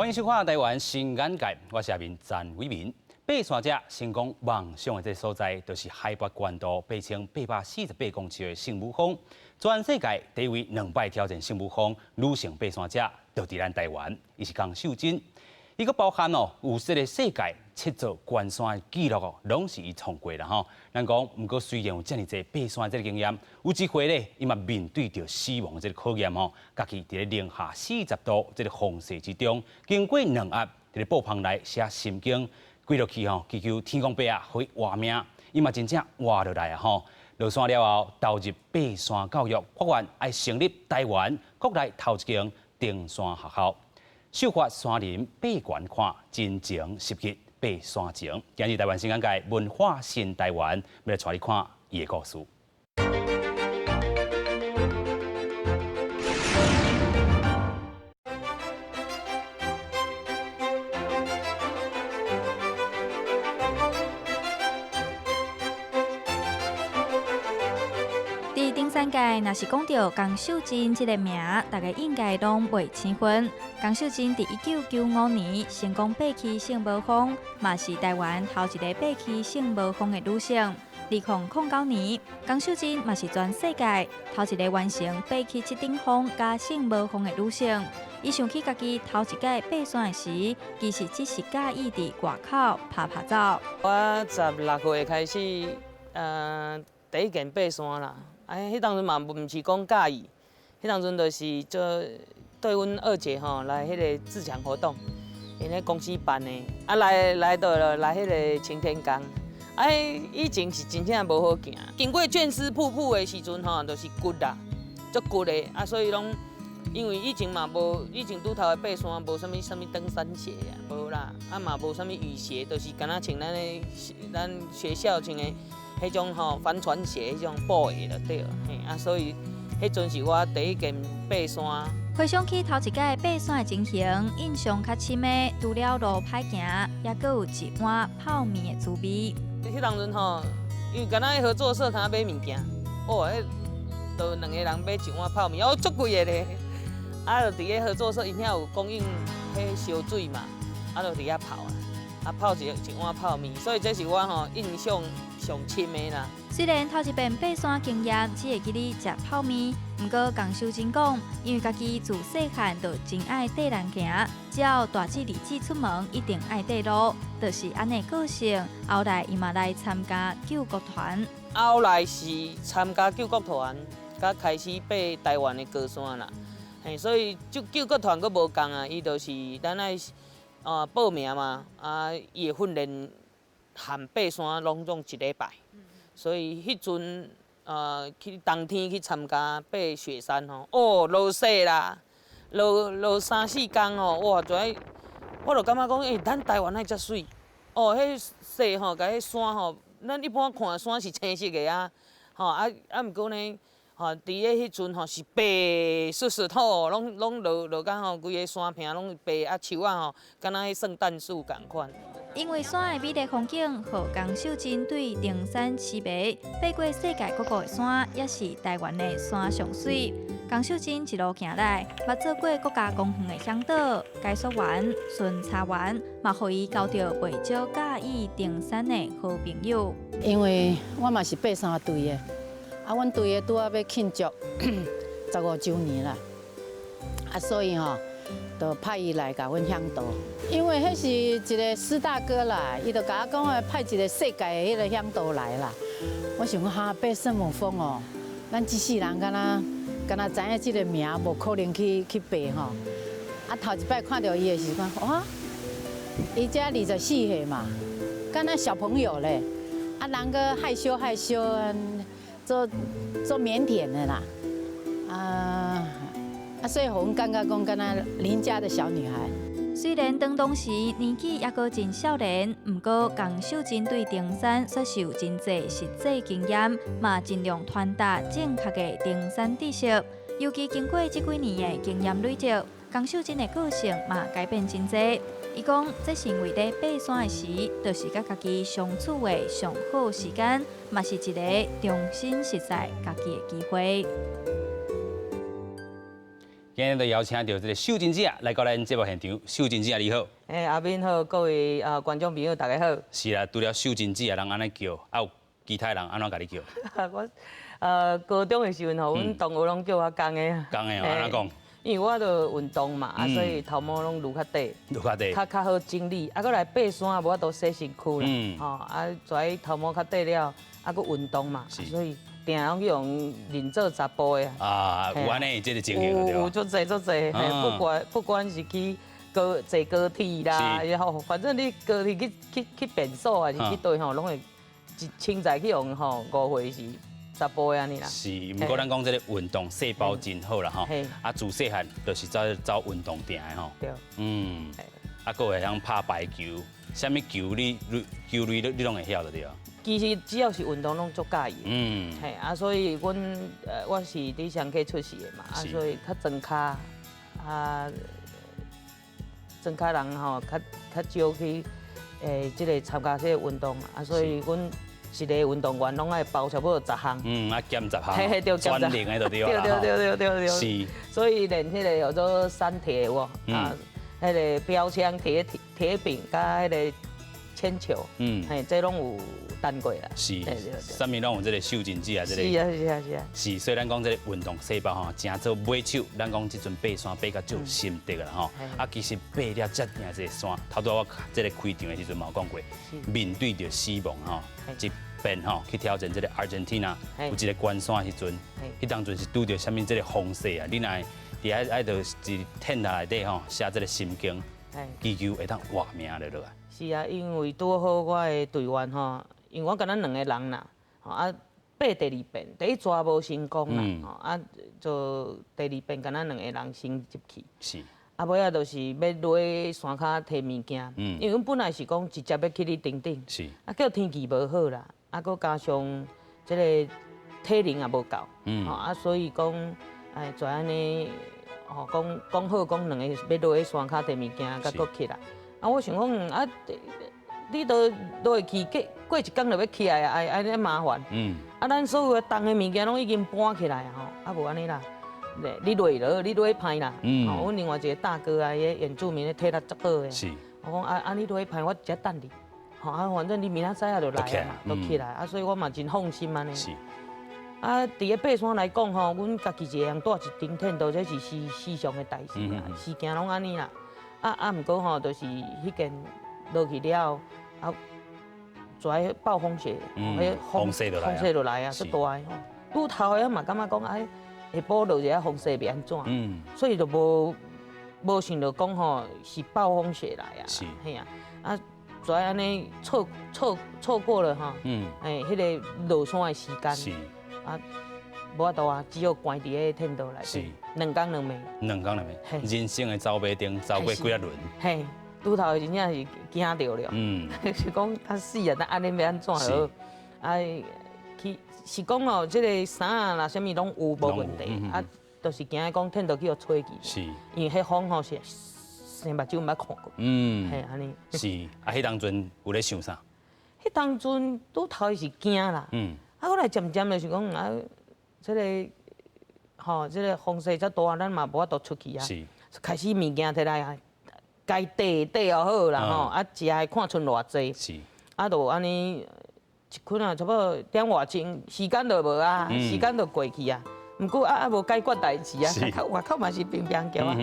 歡迎收看《台灣新眼界》，我是阿明詹偉民。爬山者成功夢想的這個所在，就是海拔懸度8,848公尺的聖母峰。全世界第一位兩擺挑戰聖母峰女性爬山者，就佇咱台灣，伊是江秀珍。伊閣包含哦，有這個世界七座懸山的紀錄哦，攏是伊創過啦吼。咱講，毋過雖然有遮爾濟爬山的這個經驗，有一回咧，伊嘛面對著死亡的這個考驗吼，家己佇咧零下四十度這個風雪之中，經過兩壓佇咧布棚內寫心經，跪落去吼，祈求天公伯仔，予伊活命，伊嘛真正活落來啊吼。落山了後，投入爬山教育，發願愛成立台灣國內頭一間登山學校。秀發山林爬懸看，真情實意爬山情。今日台灣新眼界文化新台灣，欲來帶你看伊的故事。佇登山界，若是講著江秀珍這个名，大家應該攏袂生分。江秀珍佇1995年成功爬起聖母峰，嘛是台灣頭一个爬起聖母峰的女性。2009年，江秀珍嘛是全世界頭一个完成爬起七頂峰佮聖母峰的女性。伊想起家己頭一擺爬山的時，其實只是佮意佇外口拍拍照。我16歲開始，第一遍爬山啦。哎，彼當陣嘛毋是講佮意，彼當陣就是做對阮二姐吼來彼个自強活動，𪜶咧公司辦的，啊來來到了來彼个擎天崗，啊以前是真正無好行，經過捲絲瀑布的時陣吼，就是骨啦，足骨的，啊所以攏因為以前嘛無，以前拄頭的爬山無啥物啥物登山鞋啊，無啦，啊嘛無啥物雨鞋，就是敢若穿咱的咱學校穿的。彼種吼帆船鞋，彼種布鞋就對了，嘿啊，所以彼陣是我第一遍爬山。回想起頭一擺爬山的情形，印象較深的，除了路歹行，猶閣有一碗泡麵的滋味。彼當陣吼，因為敢若去合作社通買物件，哦，彼就兩個人買一碗泡麵，哦，足貴的咧。啊，就佇咧合作社，𪜶遐有供應彼燒水嘛，啊，就佇遐泡啊。啊，泡一一碗泡麵，所以這是我吼印象上深的啦。雖然頭一遍爬山經驗只會記得食泡麵，毋過江秀珍講，因為家己自細漢就真愛綴人行，只要大姊二姊出門，一定愛綴路，就是按呢個性。後來伊嘛來參加救國團。後來是參加救國團，才開始爬台灣的高山啦。嘿，所以救救國團閣無仝啊，伊就是咱愛。啊，報名嘛，啊，伊會訓練含爬山攏總一禮拜，所以彼陣啊去冬天去參加爬雪山吼，哦，落雪啦，落落三四工吼，哇，就愛，我就感覺講，欸，咱台灣哪會遮媠？哦，彼雪吼，共彼山吼，咱一般看山是青色的啊，吼啊啊，毋過呢，吼，佇咧彼陣吼是白雪雪吼，攏攏落落甲吼，規个山坪攏是白啊樹仔吼，敢若彼聖誕樹仝款。因為山的美麗風景，予江秀珍對登山痴迷，爬過世界各國的山，也是台灣的山上媠。江秀珍一路行來，捌做過國家公園的嚮導、解說員、巡查員，嘛予伊交著袂少佮意登山的好朋友。因為我嘛是爬山隊的。啊，阮隊的拄仔欲慶祝15週年啦，啊，所以吼，就派伊來共阮嚮導。因為彼是一個師大哥啦，伊就共我講啊，派一個世界的彼个嚮導來啦。我想講哈，爬聖母峰哦，咱這世人敢若敢若知影這个名，無可能去去爬吼。啊，頭一擺看著伊的時陣，哇，伊才24歲嘛，敢若小朋友咧，啊，人閣害羞害羞。做做靦腆的啦，啊啊，所以予阮感覺講，敢若鄰家的小女孩。雖然當當時年紀猶閣真少年，毋過江秀珍對登山煞是有真濟實際經驗，嘛盡量傳達正確的登山知識。尤其經過這幾年的經驗累積，江秀珍的個性嘛改變真濟。伊講，這是因為咧爬山的時，就是佮家己相處的上好時間，嘛是一個重新熟悉家己的機會。今日就邀請著這个秀真姐來到咱節目現場。秀真姐你好。欸，阿敏好，各位啊觀眾朋友大家好。是啦，除了秀真姐啊，人按呢叫，啊有其他人按怎共你叫？我高中的時陣吼，阮同學攏叫我公的。公的哦，按怎講？因為我著運動嘛，啊，所以頭毛攏留較短，留較短，較較好整理。啊，閣來爬山無法度洗身軀啦，吼，啊，跩頭毛較短了，啊，閣運動嘛，所以定攏去予認做查埔的。啊，有按呢這个情形對。有足濟足濟，不管是去坐高鐵啦，然後反正你高鐵去便所還是去佗吼，攏會清早去予吼誤會是查埔的按呢啦。是，毋過咱講這个運動細胞真好啦吼，啊，自細漢就是走走運動定的吼。對。啊，閣會曉拍排球，啥物球你球類你攏會曉就對啊。其實只要是運動攏足佮意。嘿，啊，所以阮我是佇雙溪出世的嘛，啊，所以較莊跤啊，莊跤人吼較較少去這个參加這个運動，啊，所以阮一个運動員攏愛包差不多十項。嗯，啊兼十項，嘿嘿對，專能的就對啦。對對對對對對。是。所以連彼个叫做三鐵有無？啊，彼个標槍、鐵餅佮彼个鉛球，嘿，這攏有擔過啦。是。啥物攏有這个秀真子啊，這个。是啊是啊是啊。是，所以咱講這个運動細胞吼，誠做買手，咱講這陣爬山爬甲足有心得啦吼。啊，其實爬了遮爾濟山，頭拄我這个開場的時陣嘛有講過，面對著死亡吼，一遍吼去挑戰這个 Argentina，有一个關山的時陣，彼當陣是拄著啥物這个風勢啊？你若佇遐愛著一天內底吼寫這个心經，祈求會當活命落來。是啊，因為拄好我的隊員吼，因為我敢若兩個人啦，吼啊爬第二遍，第一逝無成功啦，吼啊就第二遍敢若兩個人先入去。啊，尾仔就是欲落山跤提物件，因為阮本來是講直接欲去你頂頂，啊叫天氣無好啦，啊閣加上這个體能也無夠，吼啊所以講哎就按呢，吼講講好講兩個欲落山跤提物件，閣閣起來。啊，我想講啊，你都落去過過一工就欲起來啊，愛按呢麻煩。啊，咱所有的重的物件攏已經搬起來吼，啊無按呢啦，你落落，你落歹啦。吼，阮另外一个大哥啊，伊个原住民的體力足好的。我講啊啊，你落歹，我遮等你。吼啊，反正你明仔載啊就來啊嘛，就起來啊，所以我嘛真放心按呢。啊，佇咧爬山來講吼，阮家己一个人蹛一頂天道，這是時時常的代誌啦，事件攏按呢啦。啊啊，毋過吼，就是彼件落去了後，啊，跩暴風雪，彼風勢就來，風勢就來啊，足大的吼。拄頭的嘛感覺講，哎，下晡落一下風勢欲按怎？所以就無想著講吼是暴風雪來啊。嘿啊，啊，跩按呢錯過了吼，欸，彼个落山的時間。啊，無法度啊，只好關佇彼個天道內底，兩工兩暝。兩工兩暝，人生的走馬燈走過幾仔輪。嘿，拄頭真正是驚著了。是講較死啊，但按呢欲按怎好？啊，去是講哦，這个衫啊，啦，啥物攏有無問題。啊，就是驚講天道去予吹去。因為彼風吼是生目睭毋捌看過。嘿，按呢。是，啊，彼當陣有咧想啥？彼當陣拄頭是驚啦。啊，閣來漸漸就是講啊，這个吼，這个風勢遮大，咱嘛無法度出去啊。開始物件提來啊，該綴綴好啦吼，啊，食的看賰偌濟。啊，就按呢一困啊，差不多點外鐘，時間就無啊，時間就過去啊。毋過啊啊無解決代誌啊，外口嘛是乒乒叫啊。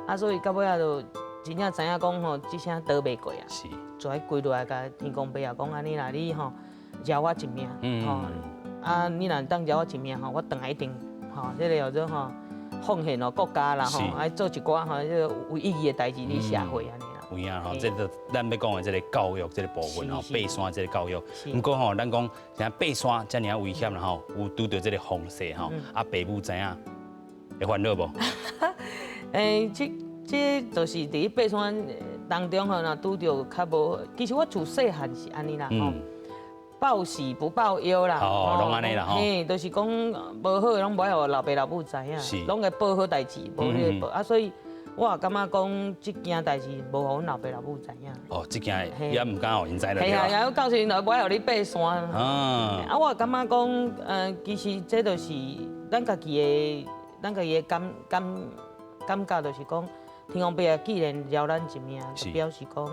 啊，所以到尾仔就真正知影講吼，這聲躲袂過啊。就愛跪落來，共天公伯啊講按呢啦，你吼饒我一命，吼。啊，你若當饒我一命吼，我轉來一定吼，這个叫做吼奉獻予國家啦吼，愛做一寡吼這个有意義的代誌佇社會按呢啦。有影吼，這個咱欲講的這个教育這个部分吼，爬山這个教育。毋過吼，咱講像爬山遮爾危險啦吼，有拄著這个風勢吼，啊，爸母知影會煩惱無？欸，這就是佇爬山當中吼，若拄著較無，其實我自細漢是按呢啦吼。報喜不報憂啦，哦，攏按呢啦吼。嘿，就是講無好的攏無愛予老爸老母知影，攏會報好代誌，無彼個報啊，所以我也感覺講這件代誌無予阮老爸老母知影。哦，這件也毋敢予𪜶知啦。嘿啊，也到時陣無愛予你爬山。啊，我也感覺講，其實這就是咱家己的，咱家己的感感感覺就是講，天公伯啊，既然饒咱一命，就表示講，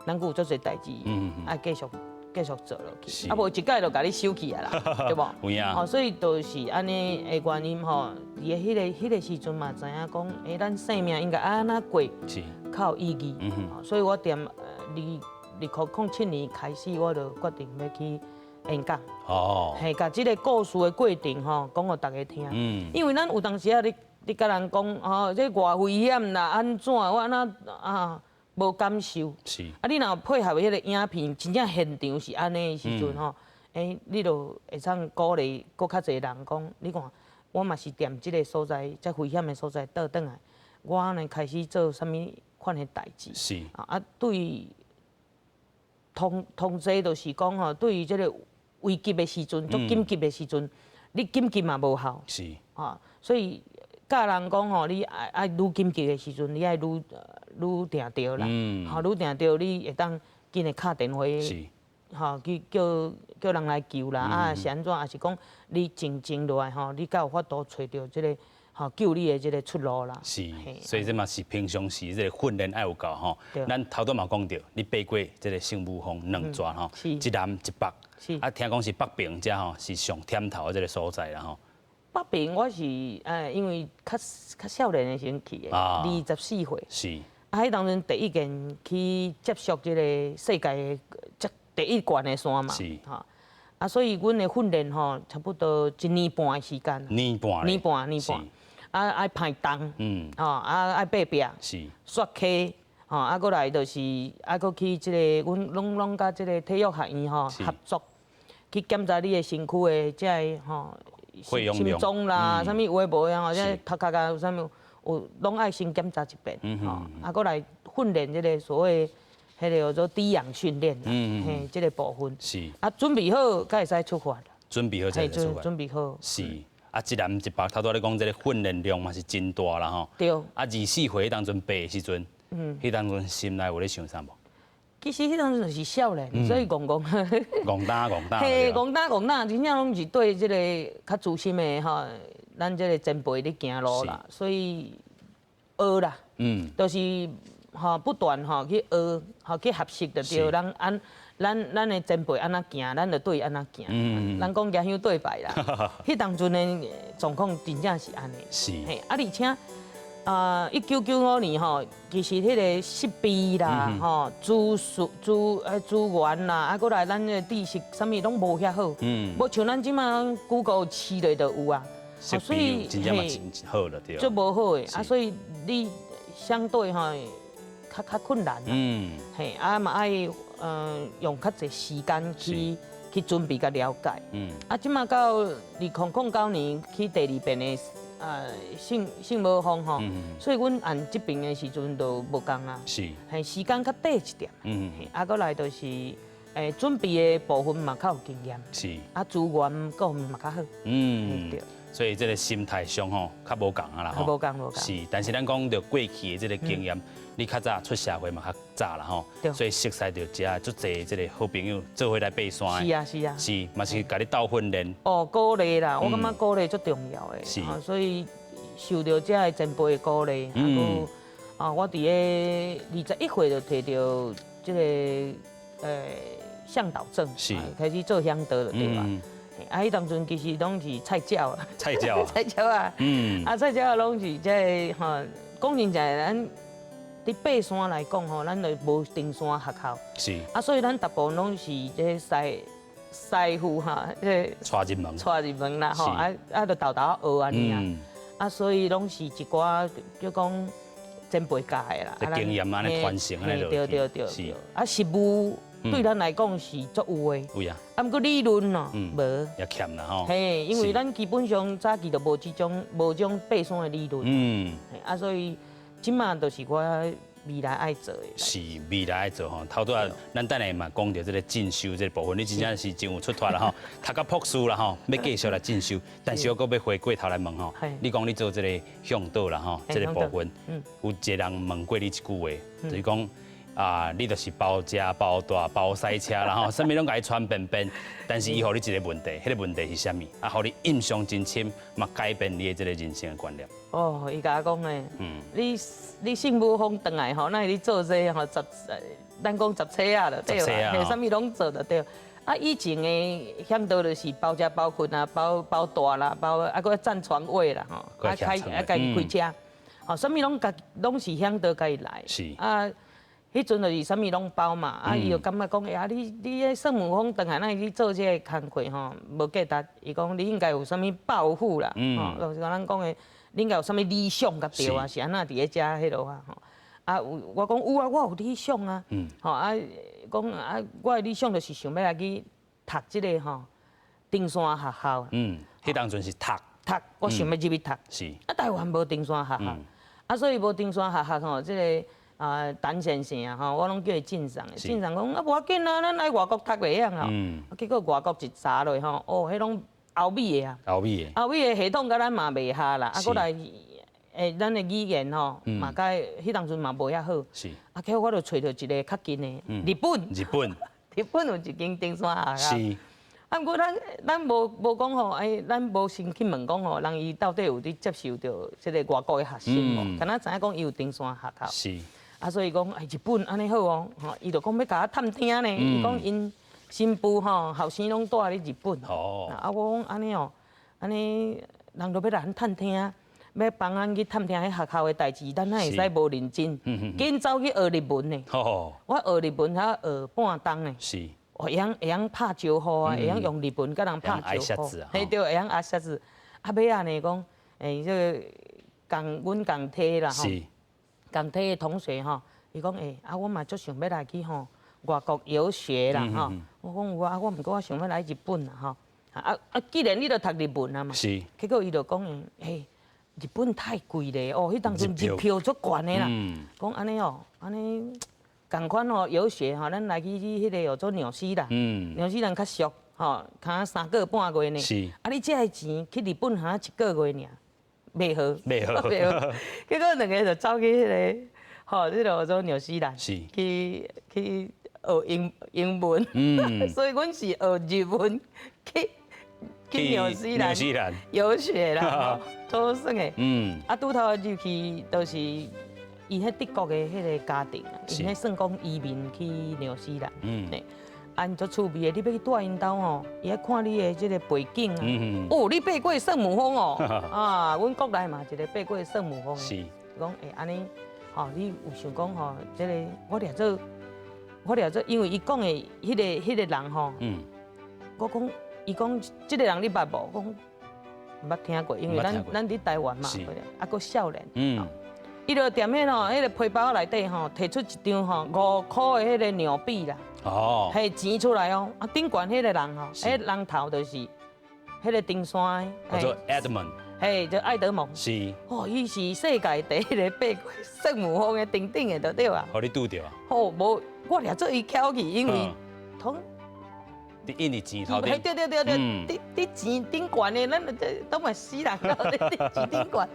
咱閣有足濟代誌，愛繼續做落去，啊無一擺就共你收起來啦，對無？有影。吼，所以就是按呢的原因吼，佇咧彼個時陣嘛，知影講，欸，咱生命應該按怎過，較有意義。所以我踮2007年開始，我就決定欲去演講。嘿，共這个故事的過程吼，講予大家聽。因為咱有當時啊，你共人講吼，這偌危險啦，按怎，我按怎啊？無感受。啊，你若配合彼个影片，真正現場是按呢的時陣吼，欸，你就會當鼓勵閣較濟人講，你看，我嘛是踮這个所在，遮危險的所在倒轉來，我按呢開始做啥物款的代誌。啊，對通濟就是講吼，對於這个危急的時陣，足緊急的時陣，你緊急嘛無效。啊，所以教人講吼，你愛愈緊急的時陣，你愛愈定著啦，吼，愈定著，你會當緊的敲電話，吼，去叫人來救啦，啊是按怎，抑是講你靜靜落來吼，你才有法度揣著這个吼救你的這个出路啦。是，所以這嘛是平常時這个訓練愛有夠吼。咱頭拄嘛講著，你爬過這个聖母峰兩逝吼，一南一北。啊，聽講是北爿遮吼是上忝頭的這个所在啦吼。北爿我是因為較較少年的時陣去的，24歲。啊，彼當陣第一遍去接觸這个世界的這第一懸的山嘛，吼，啊，所以阮的訓練吼，差不多一年半的時間。年半。年半，年半。啊，愛攀重，吼，啊，愛爬壁，雪溪，吼，啊，閣來就是，啊，閣去這个，阮攏佮這个體育學院吼合作，去檢查你的身軀的這个吼，心臟啦，啥物有的無的吼，這頭殼啊，啥物有，攏愛先檢查一遍，吼，啊，閣來訓練這个所謂彼个叫做低氧訓練，嘿，這个部分。啊，準備好，才會使出發。準備好才會出發。準備好。是。啊，一南一北，頭拄仔你講這个訓練量嘛是真大啦吼。對。啊，24歲彼當陣爬的時陣，彼當陣心內有咧想啥無？其實彼當陣就是少年，所以戇戇。戇膽戇膽。嘿，戇膽戇膽，真正攏是對這个較資深的吼，咱這个前輩咧行路啦，所以學啦，就是吼不斷吼去學，吼去學習就對。咱按咱的前輩按怎行，咱就對按怎行。人講行香對拜啦，彼當陣的狀況真正是按呢。嘿，啊，而且啊，1995年吼，其實彼个設備啦，吼，資數資資源啦，啊，閣來咱的知識啥物攏無遐好，無像咱這馬 Google 試咧就有啊。設備真正嘛真好了，對。足無好的，啊，所以你相對吼較困難。嘿，啊嘛愛用較濟時間去準備佮了解。啊，這馬到2009年去第二遍的聖母峰吼，所以阮按這爿的時陣就無仝啊。嘿，時間較短一點。啊，閣來就是準備的部分嘛較有經驗。啊，資源各方面嘛較好。對。所以這个心態上吼較無仝啊啦吼。無仝無仝。是，但是咱講著過去的這个經驗，你較早出社會嘛較早啦吼，所以熟似著遮足濟這个好朋友做伙來爬山。是啊是啊。是，嘛是共你鬥訓練。哦，鼓勵啦，我感覺鼓勵足重要的。所以受著遮个前輩的鼓勵，啊，閣啊，我佇咧21歲就提著這个嚮導證，開始做嚮導就對啦。啊，彼當陣其實攏是菜鳥啊，菜鳥，菜鳥啊，啊，菜鳥啊，攏是這个吼，講真正，咱佇爬山來講吼，咱就無登山學校，啊，所以咱大部分攏是這個師傅哈，這個帶入門，帶入門啦吼，啊啊，就沓沓學按呢啊，啊，所以攏是一寡叫講前輩教的啦，經驗按呢傳承按呢對對對，是，啊，實務對咱來講是足有的，有啊。啊，毋過理論哦，無。也欠啦吼。嘿，因為咱基本上早期就無這種爬山的理論。啊，所以這馬就是我未來愛做的。是未來愛做吼。頭拄仔咱等下嘛講著這个進修這个部分，你真正是真有出脫啦吼，讀到博士啦吼，欲繼續來進修，但是我閣欲回過頭來問吼，你講你做這个嚮導啦吼，這个部分，有一個人問過你一句話，就是講。啊，你就是包食包住包駛車，然後啥物攏共伊傳遍遍。但是伊予你一个問題，彼個問題是啥物？啊，予你印象真深，嘛改變你的這個人生的觀念。哦，伊共我講的，你聖母峰轉來吼，那你做這吼十，咱講十車仔就對啦，啥物攏做就對。啊，以前的嚮導就是包食包睏啊，包包住啦，包啊，閣佔床位啦吼，啊開啊家己開車，吼，啥物攏家攏是嚮導家己來。啊，彼陣就是啥物攏包嘛，啊，伊就感覺講，欸，你彼聖母峰轉來，哪會去做這个工課吼，無價值。伊講你應該有啥物抱負啦，吼，就是講咱講的，你應該有啥物理想佮對啊，是按怎佇咧遮彼落啊吼。啊，有我講有啊，我有理想啊，吼啊，講啊，我的理想就是想欲來去讀這个吼登山學校。嗯，彼當陣是讀。讀，我想欲入去讀。啊，台灣無登山學校，啊，所以無登山學校吼，這个啊，陳先生啊，吼，我攏叫伊進上的。進上講啊，無要緊啊，咱來外國讀會曉啊。結果外國一查落吼，哦，彼攏歐美的啊。歐美的。歐美的系統佮咱嘛袂合啦，啊，閣來，咱的語言吼，嘛佮彼當陣嘛無遐好。啊，結果我就揣著一个較近的，日本。日本。日本有一間登山學校。啊，毋過咱無講吼，咱無先去問講吼，人伊到底有佇接受著這个外國的學生無？敢若知影講伊有登山學校。啊，所以講，日本按呢好哦，吼，伊就講欲共我探聽呢。伊講𪜶新婦吼，後生攏蹛佇日本。啊，我講按呢哦，按呢人都欲來咱探聽，欲幫咱去探聽彼學校的代誌，咱哪會使無認真？緊走去學日文呢。我學日文才學半冬呢。會曉拍招呼啊，會曉用日文佮人拍招呼。嘿對，會曉挨拶。啊，尾仔呢講，這个仝阮仝梯啦吼。仝梯的同學吼，伊講啊，我嘛足想欲來去吼外國遊學啦吼。我講有啊，我毋過我想欲來日本啦吼。啊，既然你都讀日文啊嘛，結果伊就講日本太貴咧，哦，彼當陣日票足懸的啦。講按呢哦，按呢仝款吼遊學吼，咱來去彼个叫做紐西蘭，紐西蘭較俗吼，堪3個半月呢。啊，你這个錢去日本哈一個月爾。袂好，袂好，袂好。結果兩个就走去彼个，吼，這个叫做紐西蘭，去學英文，所以阮是學日文去紐西蘭遊學啦，足耍的。啊，拄頭入去就是伊彼德國的彼个家庭啊，𪜶彼算講移民去紐西蘭。啊，𪜶足趣味的，你欲去蹛𪜶兜吼，伊愛看你的這个背景啊。哦，你爬過聖母峰哦，啊，阮國內嘛一个爬過聖母峰的。講按呢，吼，你有想講吼，這个我掠做，我掠做，因為伊講的彼个人吼，我講，伊講這个人你捌無？講毋捌聽過，因為咱佇台灣嘛，啊，閣少年。伊就踮彼吼，彼个皮包內底吼，提出一張吼5箍的彼个紐幣啦。嘿，錢出來哦，啊，頂懸彼个人吼，彼人頭就是彼个登山的，叫做 Edmund，嘿，叫愛德蒙。哦，伊是世界第一个爬過聖母峰的頂頂的，就對啊。予你拄著啊？吼，無，我掠做伊翹去，因為通。佇印尼錢頭頂。嘿，對對對對，佇錢頂懸的，咱這都嘛死人咯，佇錢頂懸。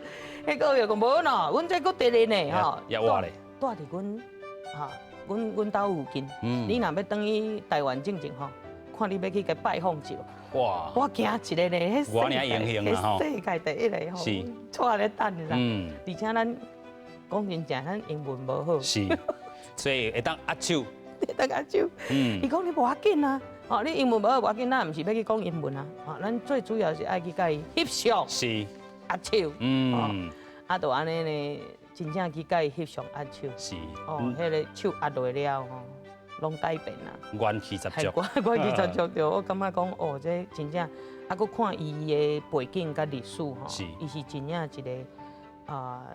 彼個又講無喏，阮這閣佇咧呢，吼。也活咧。蹛佇阮，哈。阮兜附近，你若欲轉去台灣進前吼，看你欲去共拜訪一下。哇！我驚一个咧，我爾英雄啊吼！世界第一个吼，蹛咧等啦。而且咱講真正，咱英文無好。是，所以會當握手。會當握手。伊講你無要緊啊，吼，你英文無好無要緊，咱毋是欲去講英文啊，吼，咱最主要是愛去共伊翕相。握手。啊，就按呢呢。真正去共伊翕相握手，哦，彼个手握落了吼，攏改變啦。元氣十足。元氣十足對，我感覺講哦，這真正，啊，閣看伊的背景佮歷史吼，伊是真正一个啊，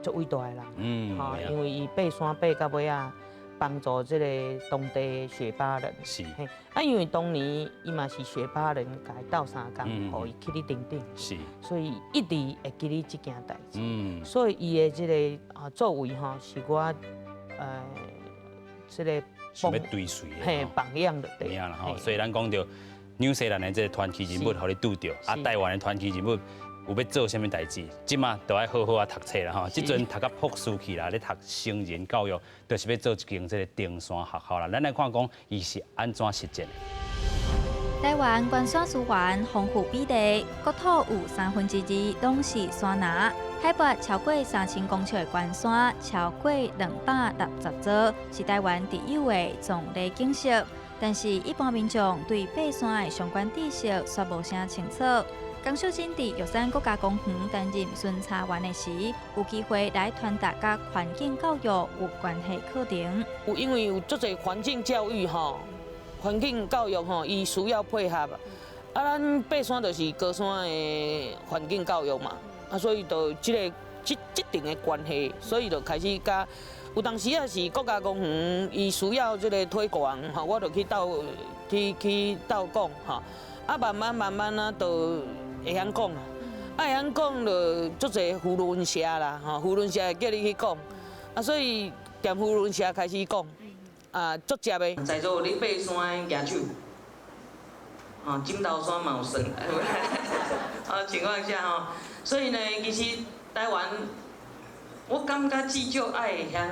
足偉大的人。吼，因為伊爬山爬到尾仔，幫助這個當地雪巴人。啊，因為當年伊嘛是雪巴人，共伊鬥相共，予伊去咧登頂。所以一直會記得這件代誌。所以伊的這个啊作為吼，是我這个想欲追隨的。嘿，榜樣的對。啦吼，所以咱講著紐西蘭的這个傳奇人物，予你拄著，啊，台灣的傳奇人物。有欲做啥物代誌，這馬都愛好好仔讀冊啦吼。這陣讀甲博士去啦，咧讀成人教育，就是欲做一間這個登山學校啦。咱來看講，伊是按怎實踐的。台灣高山資源豐富比例，國土有2/3攏是山林，海拔超過3000公尺的高山超過260座，是台灣特有的壯麗景色。但是，一般民眾對爬山的相關知識卻無啥清楚。江秀珍佇玉山國家公園擔任巡查員的時，有機會來傳達佮環境教育有關係課程。有因為有足濟環境教育吼，環境教育吼，伊需要配合。啊，咱爬山就是高山的環境教育嘛，啊，所以就這個這這定的關係，所以就開始佮有當時仔是國家公園，伊需要這個推廣吼，我就去鬥去去鬥講吼，啊，慢慢慢慢啊，就會曉講啊，啊會曉講就足濟扶輪社啦，吼，扶輪社會叫你去講，啊，所以踮扶輪社開始講，啊，足接的。在座有咧爬山的舉手，吼，枕頭山嘛有算，啊，情況下吼，所以呢，其實台灣，我感覺至少愛會曉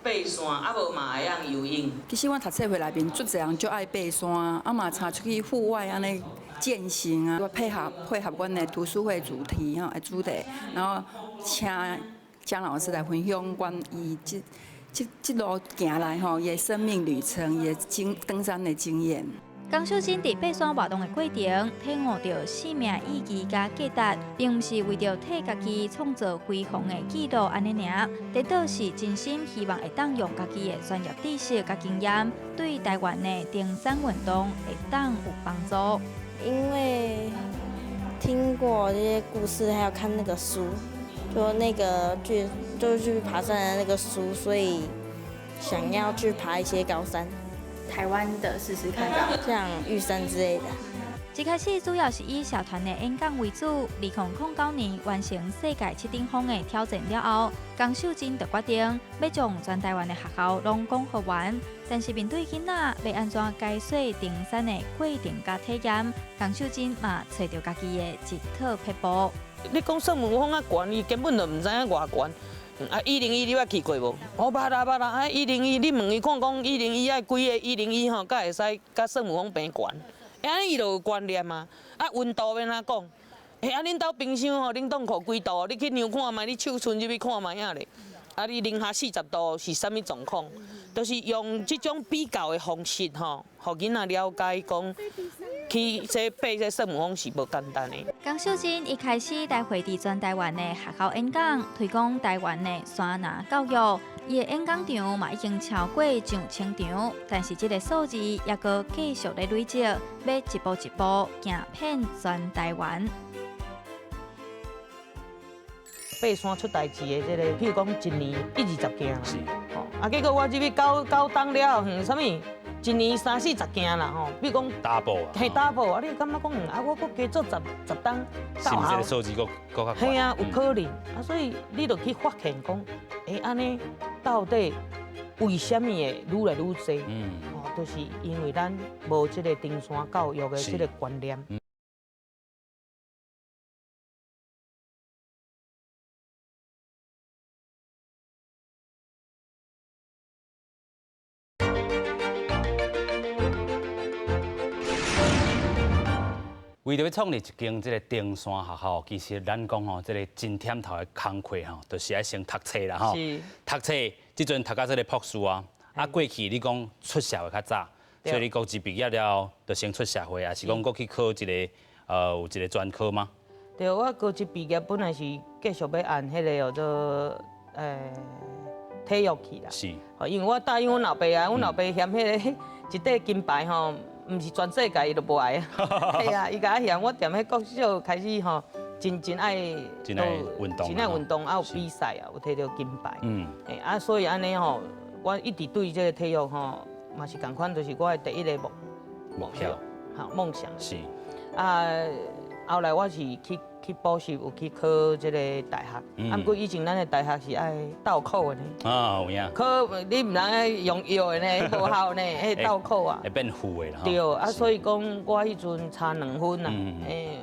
爬山，啊無嘛會曉游泳。其實我讀冊會內面，足濟人足愛爬山，啊嘛常出去戶外按呢健行啊。我配合配合阮的讀書會主題吼，主題，然後請江老師來分享阮伊這這這路行來吼，伊的生命旅程，伊的經登山的經驗。江秀珍佇爬山活動的過程，體悟著生命意義佮價值，並毋是為著替家己創造輝煌的紀錄按呢爾，顛倒是真心希望會當用家己的專業知識佮經驗，對台灣的登山運動會當有幫助。因為聽過這些故事，還有看那個書，就那個去就是去爬山的那個書，所以想要去爬一些高山。台灣的試試看，像玉山之類的。一開始主要是以社團的演講為主。2009年完成世界七頂峰的挑戰了後，江秀珍就決定欲將全台灣的學校攏講予完。但是面對囡仔欲按怎解說登山的過程佮體驗，江秀珍嘛揣著家己的一套撇步。你講聖母峰較懸，伊根本就毋知影偌懸。啊，101你捌去過無？我捌啊捌啊！啊，一零一，你問伊看講一零一愛幾个101吼，才會使佮聖母峰平懸？欸，按呢伊就有觀念啊。啊，溫度欲按怎講？欸，啊，恁兜冰箱吼，冷凍庫幾度？你去量看覓，你手伸入去看覓仔咧。啊，你零下40度是啥物狀況？就是用這種比較的方式吼，予囡仔了解講，去這爬這聖母峰是無簡單的。江秀珍一開始來回佇全台灣的學校演講，推廣台灣的山林教育。伊的演講場嘛已經超過上千場，但是這個數字猶閣繼續咧累積，欲一步一步行遍全台灣。爬山出代誌的這個，譬如講一年一二十件，是，啊，結果我入去九九冬了後，啥物？一年三四十件啦，吼，比如講 double 啊，嘿 double，啊，你感覺講，啊，我閣加做十十冬，是毋是這個數字閣閣較懸？嘿啊，有可能，啊，所以你就去發現講，欸，按呢到底為啥物會愈來愈濟？哦，就是因為咱無這個登山教育的這個觀念。為著欲創立一間這个登山學校，其實咱講吼，這个真忝頭的工課吼，就是愛先讀冊啦吼。讀冊，這陣讀到這个博士啊，啊過去你講出社會較早，所以你高職畢業了後，就先出社會，抑是講閣去考一个有一個專科嗎？對，我高職畢業本來是繼續欲按彼个叫做體育去啦。是。因為我答應阮老爸啊，阮老爸嫌彼个一塊金牌吼。毋是全世界伊都無愛啊，係啊，伊共我嫌我踮彼國小開始吼，真真愛，真愛運動，真愛運動，啊有比賽啊，有摕著金牌。嗯，啊，所以按呢吼，我一直對這個體育吼，嘛是仝款，就是我的第一个目目標，好夢想。是。啊，後來我是去去補習，有去考這个大學。啊，毋過以前咱的大學是愛鬥考的呢。啊，有影。考你毋通愛用藥的呢，無效呢，彼鬥考啊。會變負的啦。對，啊，所以講我彼陣差2分啊，欸，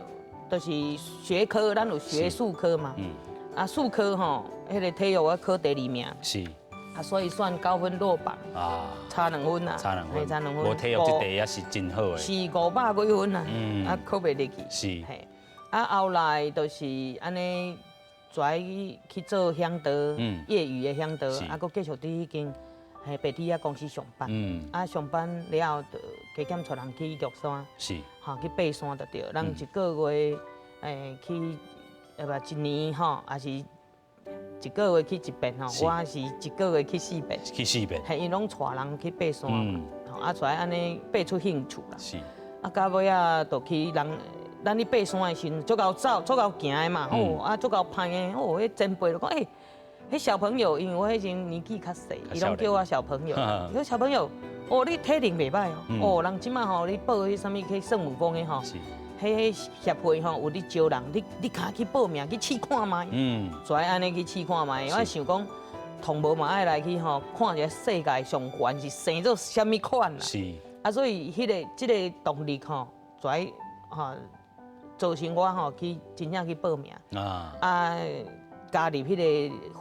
就是學科，咱有學術科嘛。啊，術科吼，彼個體育我考第二名。啊，所以算高分落榜。差兩分啊。差兩分。差兩分。無體育這題也是真好的。是500幾分啊。啊，考袂入去。嘿。啊，後來就是按呢，跩去做嚮導，業餘的嚮導，啊，閣繼續佇彼間嘿白鐵仔公司上班。啊，上班了後，就加減帶人去玉山。吼，去爬山就對。人一個月去，不，一年吼，也是一個月去一遍吼。我是一個月去四遍。去四遍。嘿，𪜶攏帶人去爬山嘛，吼，啊，跩按呢爬出興趣啦。啊，到尾仔就去人。咱咧爬山的時陣，足𠢕走，足𠢕行的嘛，哦，啊，足𠢕攀的，哦，彼前輩就講，欸，彼小朋友，因為我彼陣年紀較細，伊攏叫我小朋友。伊講小朋友，哦，你體能袂䆀哦，哦，人這馬吼，你報彼啥物去聖母峰的吼，彼協會吼有咧招人，你較去報名去試看覓。就按呢去試看覓，我想講，同無嘛愛來去吼，看一下世界上懸是生做啥物款啦。啊，所以彼個這個動力吼，就愛吼。造成我吼去真正去報名，啊加入彼個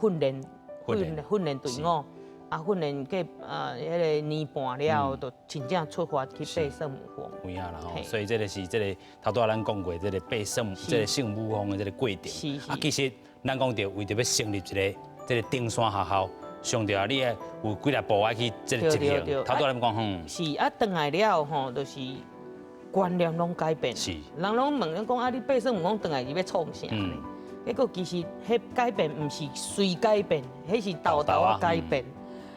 訓練訓練隊伍，啊訓練過啊彼個年半了後，就真正出發去爬聖母峰。有影啦吼，所以這個是這個頭拄仔咱講過這個爬聖這個聖母峰的這個過程。啊，其實咱講著為著欲成立一个這個登山學校，上著啊，你愛有幾若步愛去這個執行。頭拄仔咱講哼。是啊，轉來了吼，就是。觀念攏改變，人攏問咱講啊，你爬聖母峰轉來是欲創啥呢？結果其實彼改變毋是隨改變，彼是沓沓仔改變。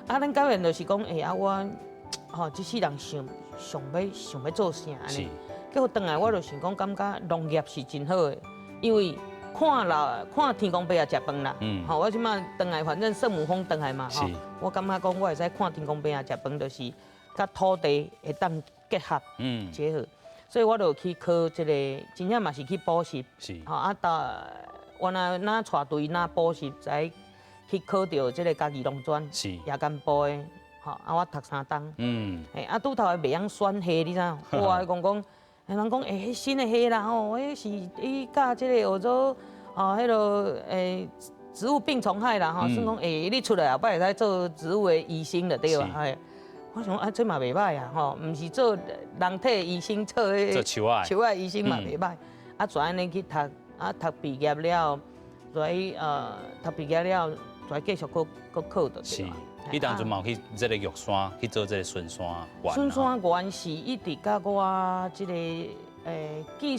啊，咱改變就是講，欸啊，我吼這世人想想欲想欲做啥按呢？結果轉來我就想講，感覺農業是真好的，因為看老看天公伯仔食飯啦。吼，我這馬轉來，反正聖母峰轉來嘛，吼，我感覺講我會使看天公伯仔食飯，就是佮土地會當結合，結合。所以我就去考這個，真正嘛是去補習，吼啊，到原來若帶隊若補習，才去考著這個嘉義農專，夜間部的，吼啊，我讀三冬，嘿啊，拄頭會袂曉選系，你知影？我講講，人講欸，彼新的系啦吼，彼是伊教這個學做吼，彼个欸植物病蟲害啦吼，算講欸，你出來後擺會使做植物的醫生就對啊，嘿。我想啊，這嘛袂䆀啊，吼，毋是做人體醫生，做彼做樹仔，樹仔醫生嘛袂䆀。啊，就按呢去讀，啊，讀畢業了，就讀畢業了，就繼續閣閣考就對。是，你當陣嘛有去這個玉山去做這個巡山員。巡山員是一直佮我這個技